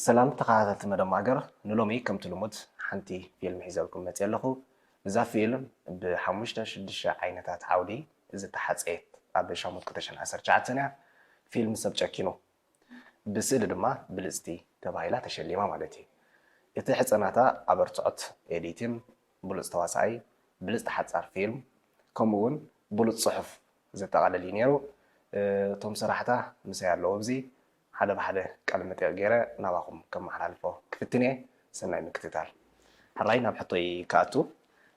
ሰላም ተኸታተልቲ መደብ ማእገር፣ ንሎሚ ከምቲ ልሙድ ሓንቲ ፊልም ሒዘልኩም መፅየ ኣለኹ። እዛ ፊልም ብሓሙሽተ ሽዱሽተ ዓይነታት ዓውዲ ዝተሓፀየት ኣብ ሻሞት ክልተ ሽሕን ዓሰርተ ትሽዓተን እያ። ፊልም ሰብ ጨኪኑ፣ ብስእሊ ድማ ብልፅቲ ተባሂላ ተሸሊማ ማለት እዩ። እቲ ሕፀናታ ኣበርትዖት ኤዲቲን ብሉፅ ተዋሳኣይ፣ ብልፅቲ ሓፃር ፊልም፣ ከምኡ እውን ብሉፅ ፅሑፍ ዘጠቓልል እዩ ነይሩ። እቶም ሰራሕታ ምሳይ ኣለዉ ኣብዚ። ሓደ ብሓደ ቃለ መጠይቕ ገይረ ናባኹም ከመሓላልፎ ክፍትን እየ። ሰናይ ምክትታል። ሕራይ ናብ ሕቶይ ክኣቱ፣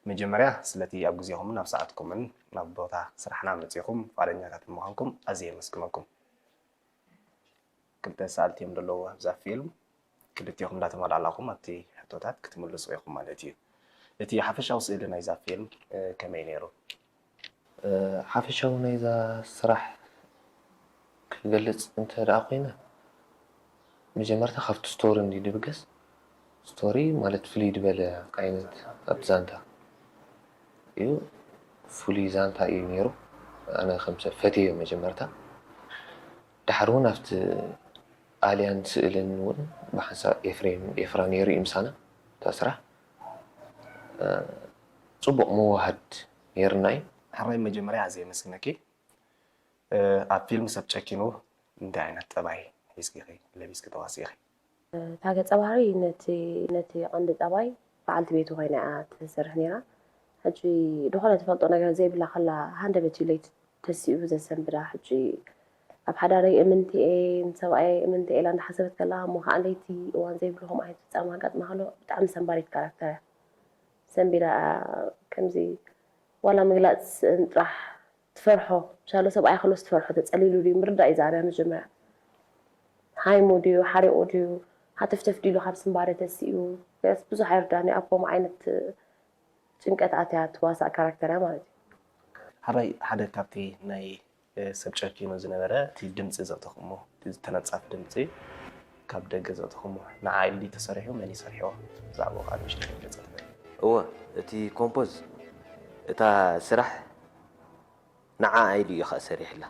መጀመርያ ስለቲ ኣብ ግዜኹምን ኣብ ሰዓትኩምን ናብ ቦታ ስራሕና መጺኹም ፍቓደኛታት ምዃንኩም ኣዝየ የመስግነኩም። ክልተ ሰኣልቲ እዮም ዘለዉ ኣብዛ ፊልም። ክልቲኹም እንዳተመላላኹም ኣብቲ ሕቶታት ክትምልሱ ኢኹም ማለት እዩ። እቲ ሓፈሻዊ ስእሊ ናይዛ ፊልም፣ እ፣ ከመይ ነይሩ? እ፣ ሓፈሻዊ ናይዛ ስራሕ ክገልጽ እንተ ደኣ ኮይነ፣ መጀመርታ ካብቲ ስቶሪ እንዲ ድብገስ፣ ስቶሪ ማለት ፍልይ ዝበለ ዓይነት ኣብ ዛንታ እዩ። ፍሉይ ዛንታ እዩ ነይሩ። ኣነ ከም ሰብ ፈትየዮ መጀመርታ። ድሓር እውን ኣብቲ ኣልያን ስእልን እውን ብሓንሳብ ኤፍሬም ኤፍራ ነይሩ እዩ ምሳና እታ ስራሕ። እ፣ ጽቡቕ ምውሃድ ነይርና እዩ። ሕራይ መጀመርያ ኣዝየ የመስግነኪ። እ፣ ኣብ ፊልም ሰብ ጨኪኑ እንታይ ዓይነት ጠባይ ሒዝኪ ኢኺ ለቢስኪ ተዋሲእኺ? እታ ገጸ ባህሪ ነቲ፣ ነቲ ቀንዲ ጠባይ በዓልቲ ቤቱ ኮይና እያ ትሰርሕ ነይራ። ሕጂ ዝኾነ ትፈልጦ ነገር ዘይብላ ከላ ሃንደበት እዩ ለይቲ ተሲኡ ዘሰንብዳ። ሕጂ ኣብ ሓዳረይ እምንቲ እየ፣ ንሰብኣየይ እምንቲ እየ ኢላ እንዳሓሰበት ከላ እሞ ከዓ ለይቲ እዋን ዘይብሉ ከምኡ ዓይነት ፍጻመ ኣጋጥማ ከሎ ብጣዕሚ ሰንባሪት ካራክተር እያ። ሰንቢዳ ከምዚ ዋላ ምግላጽ ስእን ጥራሕ ትፈርሖ። ምሻሎ ሰብኣይ ከሎስ ትፈርሖ፣ ተጸሊሉ ድዩ ምርዳእ እዩ ዝኣብያ መጀመርያ። ሃይሙ ድዩ፣ ሓሪቑ ድዩ፣ ሃተፍተፍ ድዩ ኢሉ ካብ ስንባደ ተሲኡ። ገስ ብዙሕ ኣይርዳእን እዩ። ኣብ ከምኡ ዓይነት ጭንቀት ኣትያ ትዋሳእ ካራክተር እያ ማለት እዩ። ሕራይ ሓደ ካብቲ ናይ፣ እ፣ ሰብ ጨኪኑ ዝነበረ እቲ ድምጺ ዘእተኹሞ፣ እቲ ተነጻፊ ድምጺ ካብ ደገ ዘእተኹሞ፣ ንዓ ኢሉ ድዩ ተሰሪሑ፣ መን እዩ ሰሪሕዎ? ብዛዕባኡ ከዓ ንእሽተይ ክትገልጸልና። እወ፣ እቲ ኮምፖዝ፣ እታ ስራሕ ንዓኣ ኢሉ እዩ ኸኣ ሰሪሕላ።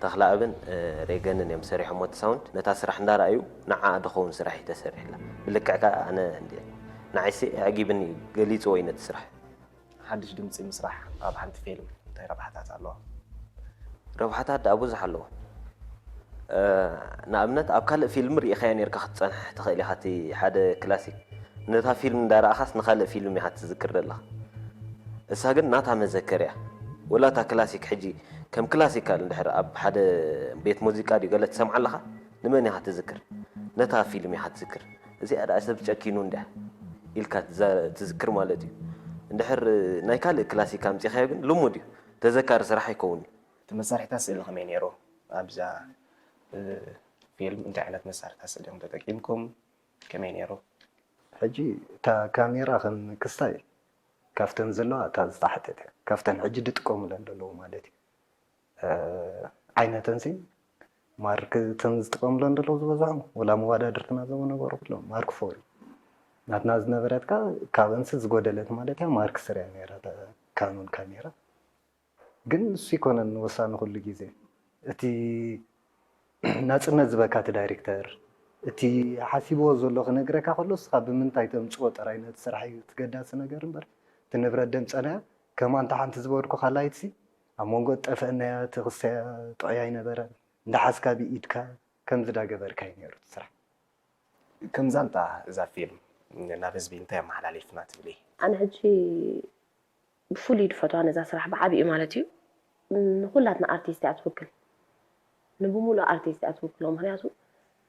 ተኽለኣብን፣ እ፣ ሬገንን እዮም ሰሪሖሞ እቲ ሳውንድ። ነታ ስራሕ እንዳረኣዩ ንዓኣ ድኸውን ስራሕ እዩ ተሰሪሕላ። ብልክዕ ከኣ ኣነ እንድየ፣ ንዓይሲ ኣዕጊብኒ እዩ፣ ገሊጽዎ እዩ ነቲ ስራሕ። ሓድሽ ድምጺ ምስራሕ ኣብ ሓንቲ ፊልም እንታይ ረብሓታት ኣለዎ? ረብሓታት ደኣ ብዙሕ ኣለዎ። እ፣ ንኣብነት ኣብ ካልእ ፊልም ርኢኻዮ ኔርካ ክትጸንሕ ትኽእል ኢኻ። እቲ ሓደ ክላሲክ ነታ ፊልም እንዳረኣኻስ ንኻልእ ፊልም ኢኻ ትዝክር ዘለኻ። እሳ ግን ናታ መዘከርያ። ወላ እታ ክላሲክ ሕጂ ከም ክላሲካል እንድሕር ኣብ ሓደ ቤት ሙዚቃ ድዩ ገለ ትሰምዓ ኣለኻ፣ ንመን ኢኻ ትዝክር? ነታ ፊልም ኢኻ ትዝክር። እዚኣ ደኣ ሰብ ጨኪኑ እንድያ ኢልካ ትዛ-፣ ትዝክር ማለት እዩ። እንድሕር ናይ ካልእ ክላሲክ ኣምጺኻዮ ግን ልሙድ እዩ። ተዘካሪ ስራሕ ኣይከውን እዩ። እቲ መሳርሒታት ስእሊ ከመይ ነይሩ? ኣብዛ፣ እ፣ ፊልም እንታይ ዓይነት መሳርሒታት ስእሊ ኢኹም ተጠቂምኩም? ከመይ ነይሩ? ሕጂ እታ ካሜራ ከም ክስታይ ካብተን ዘለዋ እታ ዝጠሓተት እያ። ካብተን ሕጂ ዝጥቀሙለን ዘለዉ ማለት እዩ። እ፣ ዓይነተንሲ ማርክ እተን ዝጥቀሙለን ዘለዉ ዝበዝሑ ወላ መዋዳድርቲ ናዞም ነበሩ ኩሎም ማርክ ፎር እዩ። ናትና ዝነበረት ከኣ ካብንሲ ዝጎደለት ማለት እያ ማርክ ስሪ እያ ነይራ እታ ካኖን ካሜራ። ግን ንሱ ኣይኮነን ወሳኒ ኩሉ ግዜ። እቲ ናጽነት ዝበካ እቲ ዳይሬክተር፣ እቲ ሓሲብዎ ዘሎ ክነግረካ ከሎ፣ ንስኻ ብምንታይ ተምጽኦ ጥራይ ነቲ ስራሕ እዩ እቲ ገዳሲ ነገር እምበር፣ እቲ ንብረት ደምጸናያ፣ ከም ኣንታ ሓንቲ ዝበልኩኻ ላይትሲ፣ ኣብ መንጎ ጠፍአናያ፣ እቲ ክሰያ ጥዑይ ኣይነበረን። እንዳሓዝካ ብኢድካ ከምዚ ዳገበርካ እዩ ነይሩ እቲ ስራሕ። ከም ዛንታ እዛ ፊልም ናብ ህዝቢ እንታይ ኣመሓላሊፍና ትብሊ? ኣነ ሕጂ ብፍሉይ ድፈትዋ ነዛ ስራሕ ብዓቢኡ ማለት እዩ። ንኹላትና ኣርቲስት እያ ትውክል። ንብሙሉእ ኣርቲስት እያ ትውክሎ። ምኽንያቱ፣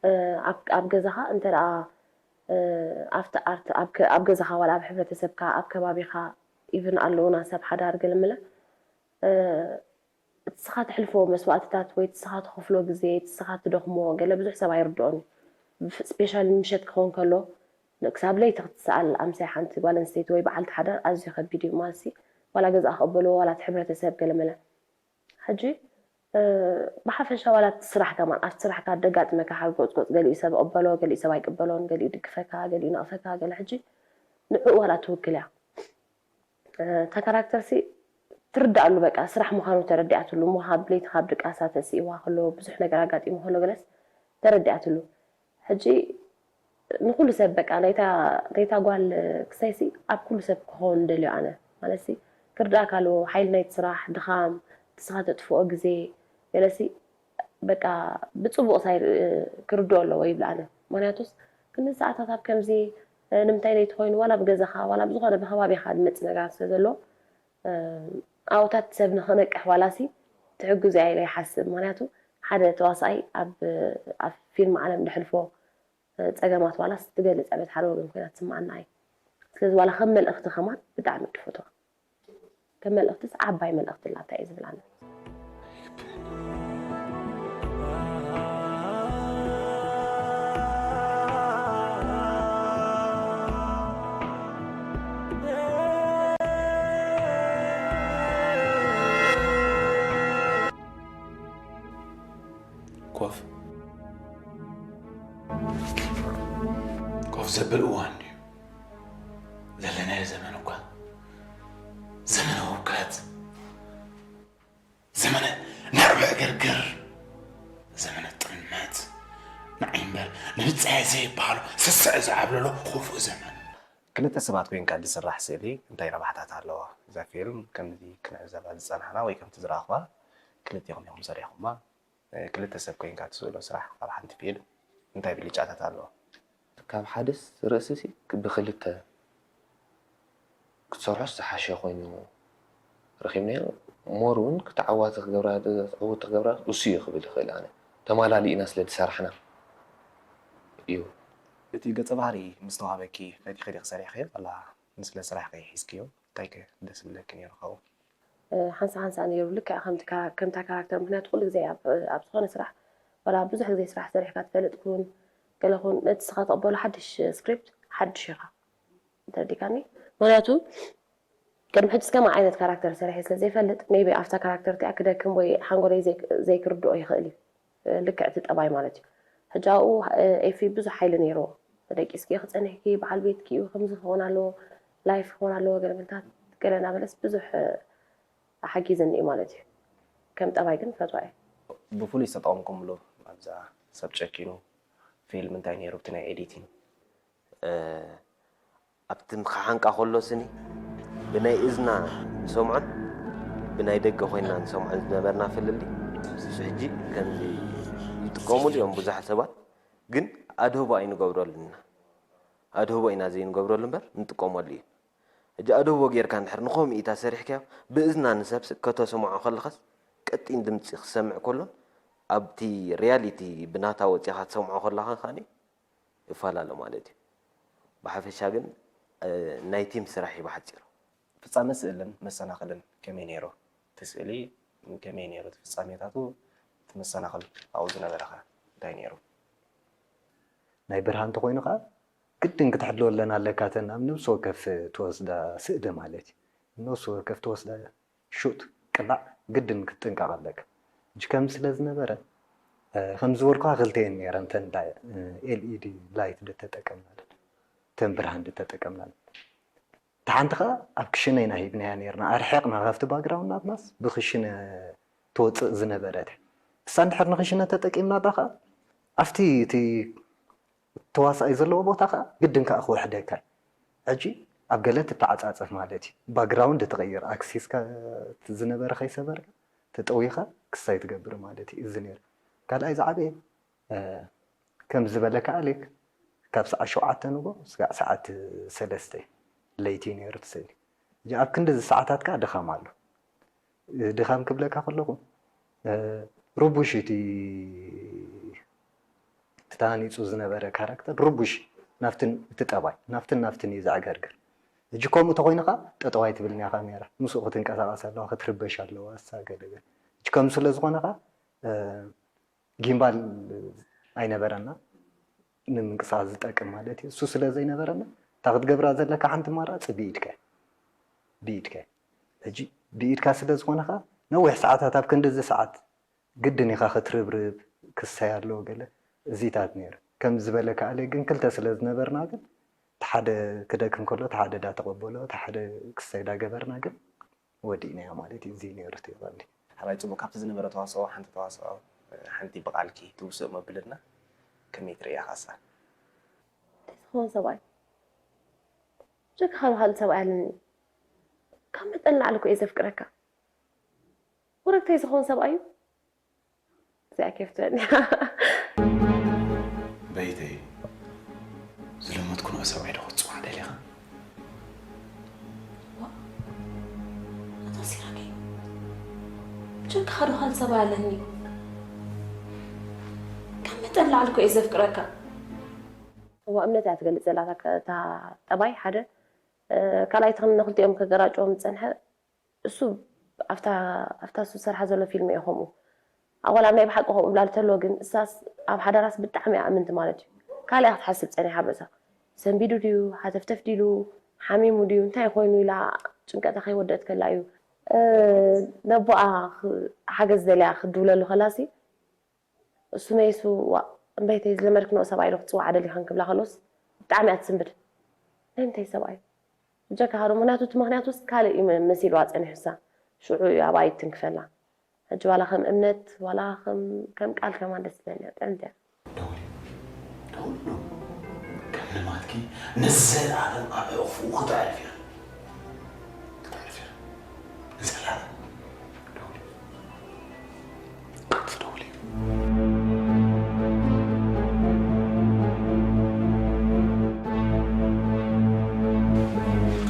እ፣ ኣብ፣ ኣብ ገዛኻ እንተ ደኣ፣ እ፣ ኣብቲ ኣርት፣ ኣብ ከ-፣ ኣብ ገዛኻ ዋላ ኣብ ሕብረተሰብካ፣ ኣብ ከባቢኻ፣ ኢቭን ኣለዉና ሰብ ሓዳር ገለ መለ፣ እ፣ እቲ ስኻ ተሕልፎ መስዋእትታት ወይ እቲ ስኻ ትኸፍሎ ግዜ፣ እቲ ስኻ ትደኽሞ፣ ገለ ብዙሕ ሰብ ኣይርድኦን እዩ። ብፍ-፣ ስፔሻሊ ምሸት ክኸውን ከሎ፣ ን-፣ ክሳብ ለይቲ ክትሰኣል ኣምሳይ ሓንቲ ጓል ኣንስተይቲ ወይ በዓልቲ ሓዳር ኣዝዩ ከቢድ እዩ። ማለትሲ፣ ዋላ ገዛኣ ክቕበልዎ፣ ዋላ እቲ ሕብረተሰብ ገለ መለ። ሕጂ፣ እ፣ ብሓፈሻ ዋላ እቲ ስራሕ ከማን፣ ኣብቲ ስራሕካ ደጋጥመካ ሓጎጽጎጽ፣ ገሊኡ ሰብ ይቕበሎ፣ ገሊኡ ሰብ ኣይቅበሎን፣ ገሊኡ ይድግፈካ፣ ገሊኡ ይነቕፈካ፣ ገለ ሕጂ ንዕኡ ዋላ ትውክል እያ። እ፣ እታ ካራክተርሲ ትርድኣሉ፣ በቃ ስራሕ ምዃኑ ተረዲኣትሉ። እሞ ካብ ለይቲ ካብ ድቃሳ ተሲእዋ ከሎ፣ ብዙሕ ነገር ኣጋጢሙ ከሎ፣ ገለስ ተረዲኣትሉ። ሕጂ ንኹሉ ሰብ በቃ ናይታ ናይታ ጓል ክሳይሲ ኣብ ኩሉ ሰብ ክኸውን ደልዮ ኣነ። ማለትሲ ክርዳእካ ኣለዎ ሓይሊ ናይቲ ስራሕ፣ ድኻም፣ ንስኻ ተጥፍኦ ግዜ ገለሲ በቃ ብጽቡቕ ሳይ ክርድኦ ኣለዎ ይብል ኣነ። ምኽንያቱስ ክንዲ ሰዓታት ኣብ ከምዚ ንምንታይ ለይቲ ኮይኑ ዋላ ብገዛኻ ዋላ ብዝኾነ ብከባቢኻ ዝመጽእ ነገራት ስለ ዘሎ ኣብታት ሰብ ንኽነቅሕ ዋላሲ ትሕግዙ እያ ኢለ ይሓስብ። ምኽንያቱ ሓደ ተዋሳኣይ ኣብ ኣብ ፊልም ዓለም ድሕልፎ ጸገማት ዋላስ ትገልጽ ዕበት ሓደ ወገን ኮይና ትስምዓና እዩ። ስለዚ ዋላ ከም መልእኽቲ ከማን ብጣዕሚ ድፈትዋ። ከም መልእኽትስ ዓባይ መልእኽቲ ኣላ እንታይ እዩ ዝብል ኣነ። ኮፍ ኮፍ ዘብል እዋን ድዩ ዘለናዮ ዘመን እኳ ዘመነ ውግኣት ዘመነ ነዕበ ዕግርግር ዘመነ ጥልመት ንዓይ እምበር ንብጻየ ዘይበሃሎ ስስዐ ዝዓብለሎ ክፉእ ዘመን። ክልተ ሰባት ኮይንካ ዝስራሕ ስእሊ እንታይ ረብሓታት ኣለዎ? እዛ ፊልም ከምዚ ክንዕዘባ ዝጸናሕና ወይ ከምቲ ዝረኣኽዋ ክልቴኹም ኢኹም ሰሪሕኹማ። ክልተ ሰብ ኮይንካ ትስእሎ ስራሕ ኣብ ሓንቲ ፊልም እንታይ ብልጫታት ኣለዎ? ካብ ሓደስ ርእስሲ ብክልተ ክትሰርሖስ ዝሓሸ ኮይኑ ረኺብናዮ። ሞር እውን ክተዓዋቲ ክገብራ ዕውቲ ክገብራ እሱ እዩ ክብል ይኽእል ኣነ ተማላሊእና ስለ ዝሰራሕና እዩ። እቲ ገጸ ባህሪ ምስ ተዋህበኪ ፈቲኺ ዲኺ ሰሪሕክዮ ዋላ ንስለ ስራሕኪ ሒዝክዮ? እንታይ ከ ደስ ዝብለኪ ነይሩ ኸውን? ሓንሳ ሓንሳ ነይሩ ልክዕ ከምቲ ካራ- ከምታ ካራክተር ምክንያቱ ኩሉ ግዜ ኣብ ኣብ ዝኾነ ስራሕ ዋላ ብዙሕ ግዜ ስራሕ ሰሪሕካ ትፈልጥ ኩን ገለ ኩን ነቲ ስኻ ተቕበሎ ሓድሽ ስክሪፕት ሓድሽ ኢኻ ተረዲካኒ ምክንያቱ ቅድሚ ሕጂ እስከ ዓይነት ካራክተር ሰሪሐ ስለ ዘይፈልጥ maybe ኣብታ ካራክተር እቲኣ ክደክም ወይ ሓንጎለይ ዘይክርድኦ ይኽእል እዩ ልክዕ እቲ ጠባይ ማለት እዩ። ሕጂ ኣብኡ ኤፊ ብዙሕ ሓይሊ ነይርዎ። ተደቂስኪ ክፀንሕኪ በዓል ቤትኪ እዩ ከምዚ ክኸውን ኣለዎ ላይፍ ክኸውን ኣለዎ ገለ ምንታት ገለ እናበለስ ብዙሕ ሓጊዝኒ እዩ ማለት እዩ። ከም ጠባይ ግን ፈትዋ እየ። ብፍሉይ ዝተጠቐምኩምሉ ኣብዛ ሰብ ጨኪኑ ፊልም እንታይ ነይሩ እቲ ናይ ኤዲቲንግ? ኣብቲ ክሓንቃ ከሎ ስኒ ብናይ እዝና ንሰምዖን ብናይ ደገ ኮይና ንሰምዖን ዝነበርና ፍልልይ ምስ ሕጂ ከምዚ ይጥቀሙሉ እዮም ብዙሓት ሰባት ግን ኣድህቦ ኣይንገብረሉን ኢና ኣድህቦ ኢና ዘይንገብረሉ እምበር ንጥቀመሉ እዩ ሕጂ ኣድህቦ ጌርካ እንድሕር ንኸምኡ ኢታ ሰሪሕካዮ ብእዝና ንሰብ ከተስምዖ ከለኻስ ቀጢን ድምፂ ክሰምዕ ከሎን ኣብቲ ሪያሊቲ ብናታ ወፂኻ ትሰምዖ ከለኻ ከኣ ይፈላለ ማለት እዩ። ብሓፈሻ ግን ናይ ቲም ስራሕ እዩ ብሓፂሩ። ፍፃመ ስእልን መሰናኽልን ከመይ ነይሩ? እቲ ስእሊ ከመይ ነይሩ? እቲ ፍፃሜታቱ፣ እቲ መሰናኽል ኣብኡ ዝነበረ ኸ እንታይ ነይሩ? ናይ ብርሃን እንተኾይኑ ኸዓ ግድን ክትሕልወለን ኣለካ። እተን ኣብ ነብሲ ወከፍ ትወስዳ ስእሊ ማለት እዩ። ነብሲ ወከፍ ትወስዳ ሹት ቅላዕ ግድን ክትጥንቀቕ ኣለካ። ሕጂ ከምዚ ስለ ዝነበረ ከምዚ ዝበልኩኻ ክልተ እየን ነይረን እተን ኤልኢዲ ላይት ዶ ተጠቀምናለን እተን ብርሃን ዶ ተጠቀምናለን እታ ሓንቲ ኸዓ ኣብ ክሽነ ኢና ሂብናያ ነይርና ኣርሒቕና ካብቲ ባግራውንድ ናትናስ ብክሽነ ትወፅእ ዝነበረት እሳ እንድሕር ንክሽነ ተጠቂምናላ ኸዓ ኣብቲ እቲ ተዋሳኣይ ዘለዎ ቦታ ከዓ ግድን ከዓ ክውሕደካ እዩ። ሕጂ ኣብ ገለ ትተዓፃፀፍ ማለት እዩ። ባክግራውንድ ትቐይር፣ ኣክሲስካ እቲ ዝነበረ ከይሰበርካ ተጠዊኻ ክሳይ ትገብር ማለት እዩ። እዚ ነይሩ። ካልኣይ ዝዓበየ ከም ዝበለካ ኣሌክ ካብ ሰዓት ሸውዓተ ንጎ ስጋዕ ሰዓት ሰለስተ ለይቲ ነይሩ እቲ ስእሊ። ሕጂ ኣብ ክንድዚ ሰዓታት ከዓ ድኻም ኣሎ። ድኻም ክብለካ ከለኹ ርቡሽ እቲ እቲ ተሃኒፁ ዝነበረ ካራክተር ርቡሽ ናፍትን እቲ ጠባይ ናፍትን ናፍትን እዩ ዘዕገርግር። ሕጂ ከምኡ ተኾይኑ ከዓ ጠጠው ኣይትብልን እያ ካሜራ ምስኡ ክትንቀሳቐስ ኣለዋ ክትርበሽ ኣለዋ እሳ ገለ ገለ። ሕጂ ከምዚ ስለ ዝኾነ ከዓ ጊምባል ኣይነበረና ንምንቅስቃስ ዝጠቅም ማለት እዩ። እሱ ስለ ዘይነበረና እታ ክትገብራ ዘለካ ሓንቲ ኣማራፂ ብኢድካ እያ። ብኢድካ እያ። ሕጂ ብኢድካ ስለ ዝኾነ ከዓ ነዊሕ ሰዓታት ኣብ ክንድዚ ሰዓት ግድን ኢኻ ክትርብርብ ክሳይ ኣለዎ ገለ እዚታት ነይሩ። ከም ዝበለ ከኣለ ግን ክልተ ስለ ዝነበርና ግን እቲ ሓደ ክደክም ከሎ እቲ ሓደ ዳተቐበሎ እቲ ሓደ ክሳይ ዳገበርና ግን ወዲእናዮ ማለት እዩ። እዚ ነይሩ እቲ ቐንዲ። ሕራይ ጽቡቕ፣ ካብቲ ዝነበረ ተዋስኦ ሓንቲ ተዋስኦ ሓንቲ ብቓልኪ ትውስእ መብልና ከመይ ትርእያ ኻሳ? ዝኾን ሰብኣይ ጀካ ካልእ ሰብኣይ ኣለኒ። ካብ መጠን ላዕሊ እኮ እየ ዘፍቅረካ። ወረግተይ ዝኾን ሰብኣይ እዩ። እዚኣ ኬፍ ትበኒ። በይተይ ዝለመድኩ ንኦ ሰብኣይ ዶ ክትፅዋዕ ደሊኻ? ኣታ ሲራከይ ጀካ ካልእ ሰብኣይ ኣለኒ። ካብ መጠን ላዕሊ እኮ እየ ዘፍቅረካ። እዋ እምነት እያ ትገልፅ ዘላ እታ ጠባይ ሓደ ካልኣይ ተኽኒ ንክልቲኦም ከገራጭዎም ዝፀንሐ እሱ ኣብታ ኣብታ እሱ ዝሰርሓ ዘሎ ፊልም እየ ከምኡ ኣዋላ ኣብ ናይ ብሓቂ ከምኡ ብላ ተሎ ግን እሳስ ኣብ ሓዳራስ ብጣዕሚ እያ ኣምንቲ ማለት እዩ ካልእ ክትሓስብ ፀኒሓ ኣብ ርእሳ ሰንቢዱ ድዩ ሓተፍተፍ ዲሉ ሓሚሙ ድዩ እንታይ ኮይኑ ኢላ ጭንቀታ ከይወደት ከላ እዩ ነቦኣ ሓገዝ ደልያ ክድውለሉ ከላሲ እሱ መይሱ እምበይተይ ዝለመድክንኦ ሰብኣይ ዶ ክፅዋዕ ደሊኽን ክብላ ከሎስ ብጣዕሚ እያ ትስንብድ። ናይ ምንታይ ሰብኣይ? ብጀካ ሃሩ ምክንያቱ እቲ ምክንያት ውስ ካልእ እዩ መሲልዋ ፀኒሑሳ ሽዑ እዩ ኣብኣ ይትንክፈላ። ሕጂ ዋላ ከም እምነት ዋላ ከም ቃል ከማን ደስ ትብለኒ እያ ጥዕምቲ እያ። ደውሊ ደውሉ ከም ልማድኪ ንዘለኣለም ኣብ ሕቑፍኡ ክተዕርፊ ኢኺ። ክትዕርፊ ኢኺ ንዘለኣለም። ደውሊ። ክትደውሊ።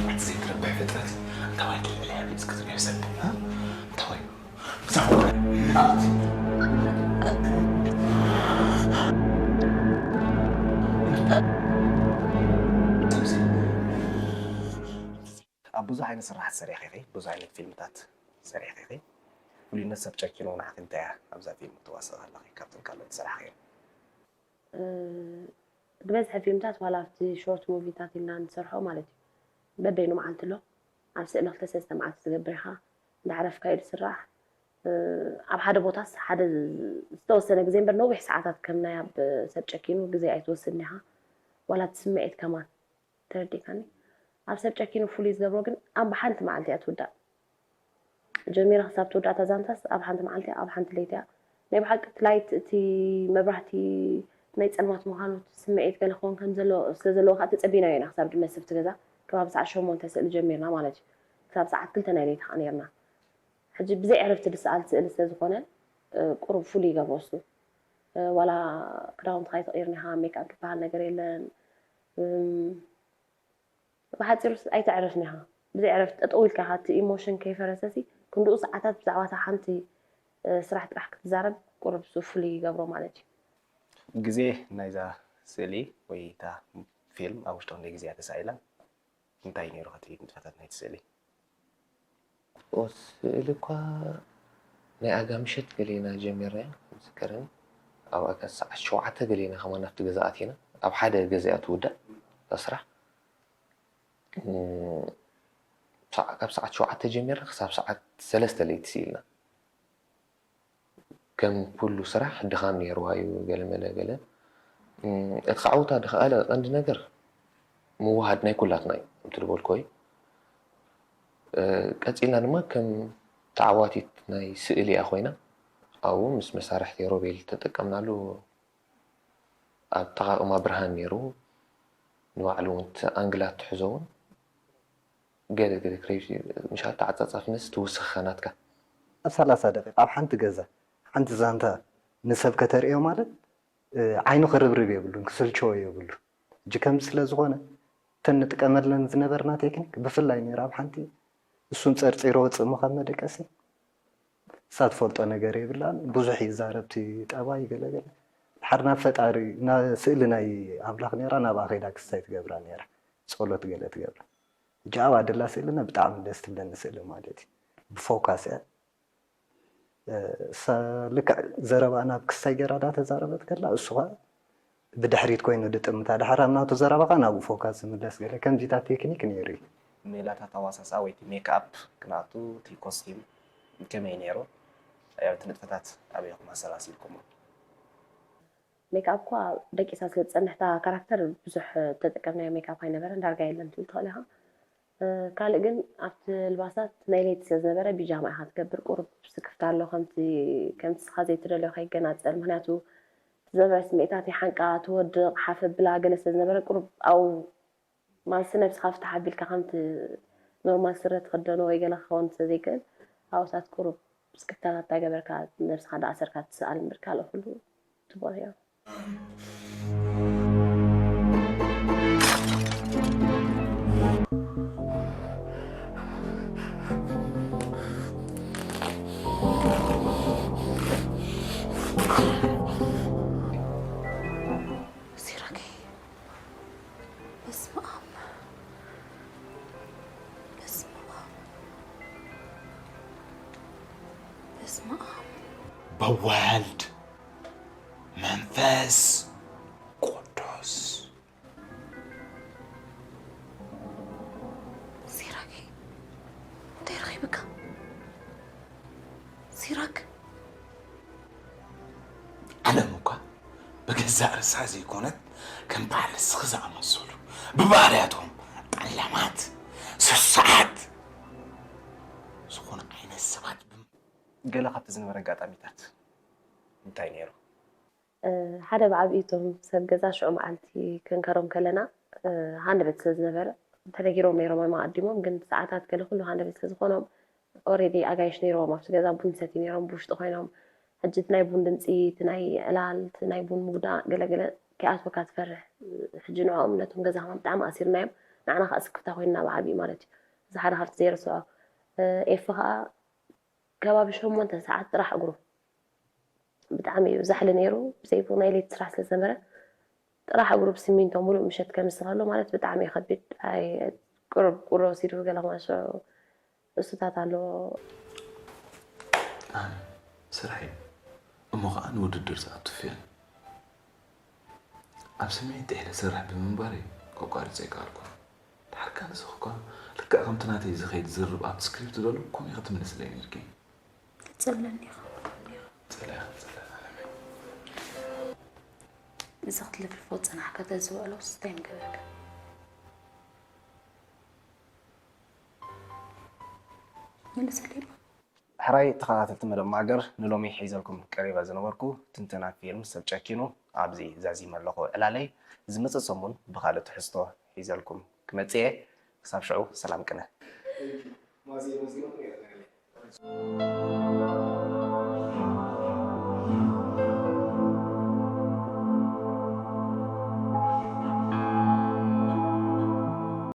ኣቲ ዘይትረብሕ ፍጥረት እንታዋይ ትልዕል እያ ገጽ ክትሪኦ ሰብ እንታዋይ ብዛዕባ ኣብ ብዙሕ ዓይነት ስራሓት ሰሪሐ ኢኺ፣ ብዙሕ ዓይነት ፊልምታት ሰሪሐ ኢኺ። ፍሉይነት ሰብ ጨኪኑ ንዓኺ እንታይ እያ ኣብዛ ፊልም ትዋስእ ከለኺ ካብተን ካልኦት ዝሰራሕኽየን? ዝበዝሐ ፊልምታት ዋላ ኣብቲ ሾርት ሙቪታት ኢልና ንሰርሖ ማለት እዩ በበይኑ መዓልቲ ኣሎ ኣብ ስእሊ ክልተ ሰለስተ መዓልቲ ትገብር ኢኻ እንዳዕረፍካ እዩ ዝስራሕ ኣብ ሓደ ቦታስ ሓደ ዝተወሰነ ግዜ እምበር ነዊሕ ሰዓታት ከም ናይ ኣብ ሰብ ጨኪኑ ግዜ ኣይትወስድን ኢኻ ዋላ እቲ ስምዒት ከማን ተረዲእካኒ ኣብ ሰብ ጨኪኑ ፍሉይ ዝገብሮ ግን ኣብ ሓንቲ መዓልቲ እያ ትውዳእ ጀሚራ ክሳብ ትውዳእ እታ ዛንታስ ኣብ ሓንቲ መዓልቲ እያ ኣብ ሓንቲ ለይቲ እያ ናይ ብሓቂ እቲ ላይት እቲ መብራህቲ ናይ ፀልማት ምዃኑ እቲ ስምዒት ገለ ክኸውን ከም ዘለዎ ስለ ዘለዎ ከዓ ተፀቢናዮ ኢና ክሳብ ድመስፍቲ ገዛ ከባቢ ሰዓት ሸሞንተ ስእሊ ጀሚርና ማለት እዩ ክሳብ ሰዓት ክልተ ናይ ለይቲ ከዓ ነይርና ሕጂ ብዘይ ዕረፍቲ ዝሰኣል ስእሊ ስለ ዝኾነ ቁሩብ ፍሉይ ይገብሮ እሱ ዋላ ክዳውንትኻ ኣይትቕይርን ኢኻ ሜክኣፕ ዝበሃል ነገር የለን ብሓፂሩ ኣይተዕርፍን ኢኻ ብዘይ ዕረፍቲ ጠጠው ኢልካ ኢኻ እቲ ኢሞሽን ከይፈረሰሲ ክንድኡ ሰዓታት ብዛዕባ እታ ሓንቲ ስራሕ ጥራሕ ክትዛረብ ቁሩብ እሱ ፍሉይ ይገብሮ ማለት እዩ ግዜ ናይዛ ስእሊ ወይ እታ ፊልም ኣብ ውሽጢ ክንደይ ግዜ እያ ተሳኢላ እንታይ ነይሩ ከቲ ንጥፈታት ናይቲ ስእሊ ስእሊ እኳ ናይ ኣጋ ምሸት ገሌና ጀሚረያ ዝከረኒ ኣብ ኣጋ ሰዓት ሸውዓተ ገሌና ከማ ናብቲ ገዛ ኣቲና ኣብ ሓደ ገዛ እያ ትውዳእ እታ ስራሕ ካብ ሰዓት ሸውዓተ ጀሚርና ክሳብ ሰዓት ሰለስተ ለይቲ ስኢልና ከም ኩሉ ስራሕ ድኻም ነይርዋ እዩ ገለ መለ ገለ እቲ ክዓውታ ድኸኣለ ቀንዲ ነገር ምውሃድ ናይ ኩላትና እዩ ከምቲ ዝበልኮ እዩ ቀፂልና ድማ ከም ተዓዋቲት ናይ ስእሊ እያ ኮይና ኣብኡ ምስ መሳርሕቲ ሮቤል ተጠቀምናሉ ኣጠቓቕማ ብርሃን ነይሩ ንባዕሉ እውን እቲ ኣንግላት ትሕዞ እውን ገለ ገለ ክሬዚ ምሻ ተዓጻጻፍነስ ትውስኸ ናትካ ኣብ ሰላሳ ደቂቃ ኣብ ሓንቲ ገዛ ሓንቲ ዛንታ ንሰብ ከተርእዮ ማለት ዓይኑ ክርብርብ የብሉን ክስልቸዎ የብሉ እጂ ከምዚ ስለ ዝኾነ እተን ንጥቀመለን ዝነበርና ቴክኒክ ብፍላይ ነይራ ኣብ ሓንቲ እሱን ጸርጺሮ ወጽእ ምዃን መደቀሲ እሳ ትፈልጦ ነገር የብላን ብዙሕ ይዛረብ እቲ ጠባይ ገለገለ ድሓር ናብ ፈጣሪ ስእሊ ናይ ኣምላኽ ነይራ ናብኣ ከይዳ ክስታይ ትገብራ ነይራ ጸሎት ገለ ትገብራ እጃ ኣብኣ ደላ ስእልና ብጣዕሚ ደስ ትብለኒ ስእሊ ማለት እዩ ብፎካስ እያ እሳ ልክዕ ዘረባኣ ናብ ክስታይ ገይራ ዳተዛረበት ከላ እሱ ኸዓ ብድሕሪት ኮይኑ ድጥምታ ድሓር ኣብ ናቱ ዘረባ ኸዓ ናብኡ ፎካስ ዝምለስ ገለ ከምዚታት ቴክኒክ ነይሩ እዩ። ሜላታት ኣዋሳስኣ ወይ እቲ ሜክኣፕ ክንኣቱ እቲ ኮስቲም ከመይ ነይሩ? እቲ ንጥፈታት ኣበይ ኢኹም ኣሰላሲልኩሞ? ሜክኣፕ እኳ ደቂሳ ስለ ትፀንሕ እታ ካራክተር ብዙሕ ተጠቀምናዮ ሜክኣፕ ኣይነበረን ዳርጋ የለን ትብል ትኽእል ኢኻ ካልእ ግን ኣብቲ ልባሳት ናይ ለይቲ ስለ ዝነበረ ቢጃማ ኢኻ ትገብር ቁሩብ ስክፍታ ኣሎ ከምቲ ከምቲ ስኻ ዘይትደልዮ ከይገናፀል ምክንያቱ እቲ ዝነበረ ስምዒታት ይሓንቃ፣ ትወድቕ፣ ሓፍ ኣብላ፣ ገለ ስለ ዝነበረ ቁሩብ ኣብኡ ማለት ነብስኻ ፍታሕ ኣቢልካ ከምቲ ኖርማል ስረ ትኽደኖ ወይ ገለ ክኸውን ስለ ዘይክእል ኣብኡታት ቁሩብ ስክፍታታት እንዳገበርካ ነብስኻ እንዳኣሰርካ ትስኣል እምበር ካልእ ኩሉ ጽቡቕ ነይሩ። ሲራከይ በስመ ኣብ በስመ ኣብ በስመ ኣብ በወልድ መንፈስ ቅዱስ ሲራክ እንታይ ረኺብካ? ሲራክ ዓለም እኳ ብገዛእ ርእሳ ዘይኮነት ከም በዓል ንስኺ ዝኣመሰሉ ብባህርያቶም ጠላማት ስሱዓት ዝኾኑ ዓይነት ሰባት ብም- ገለ ካብቲ ዝነበረ ኣጋጣሚታት እንታይ ነይሩ? ሓደ ብዓብዩ እቶም ሰብ ገዛ ሽዑ መዓልቲ ክንከሮም ከለና ሃንደበት ስለ ዝነበረ ተነጊሮም ነይሮም እዮም ኣቐዲሞም፣ ግን ሰዓታት ገለ ኩሉ ሃንደበት ስለ ዝኾኖም ኦሬዲ ኣጋይሽ ነይሮም ኣብቲ ገዛ ቡን ይሰትዩ ነይሮም ብውሽጢ ኮይኖም። ሕጂ እቲ ናይ ቡን ድምፂ፣ እቲ ናይ ዕላል፣ እቲ ናይ ቡን ምጉዳእ ገለገለ ከይኣትወካ ትፈርሕ። ሕጂ ንዕኦም ነቶም ገዛ ከማን ብጣዕሚ ኣሲርናዮም፣ ንዓና ከዓ ስክፍታ ኮይንና ብዓብዩ ማለት እዩ። እዚ ሓደ ካብቲ ዘይርስዖ። ኤፊ ከዓ ከባቢ ሸሞንተ ሰዓት ጥራሕ እግሩ ብጣዕሚ እዩ ዛሕሊ ነይሩ፣ ብዘይብኡ ናይ ለይቲ ስራሕ ስለ ዝነበረ ጥራሕ እግሩ ብስሚንቶ ሙሉእ ምሸት ከምሲ ከሎ ማለት ብጣዕሚ እዩ ከቢድ። ኣይ ቁሩብ ቁሪ ወሲዱ ገለ ክማን ሽዑ እሱታት ኣለዎ። ኣነ ስራሕ እዩ እሞ ከዓ ንውድድር ዝኣቱ ፊልም ኣብ ስምዒት ጥሒለ ዝሰርሕ ብምንባረይ ከቋርፅ ኣይከኣልኩን። ድሓር ከኣ ንስኺ እኳ ልክዕ ከምቲ ናተይ ዝኸይድ ዝርርብ ኣብቲ ስክሪፕት ዘሎ ከምኡ ኢኺ ትምልስለይ ነይርኪ። ትጸልለኒ ኢኻ። ጸላኢ ክትጸልእ ኣለኒ። እዚ ክትልፍልፎ ዝጸናሕካ ተዝበዕሎስ እንታይ ምገበርካ? መልሰለይ እባ። ሕራይ ተኸታተልቲ መደብ ማእገር ንሎሚ ሒዘልኩም ቀሪበ ዝነበርኩ ትንተና ፊልም ሰብ ጨኪኑ ኣብዚ ዛዚመ ኣለኹ ዕላለይ። ዝመጽእ ሰሙን ብኻልእ ትሕዝቶ ሒዘልኩም ክመጽእ እየ። ክሳብ ሽዑ ሰላም ቅነ።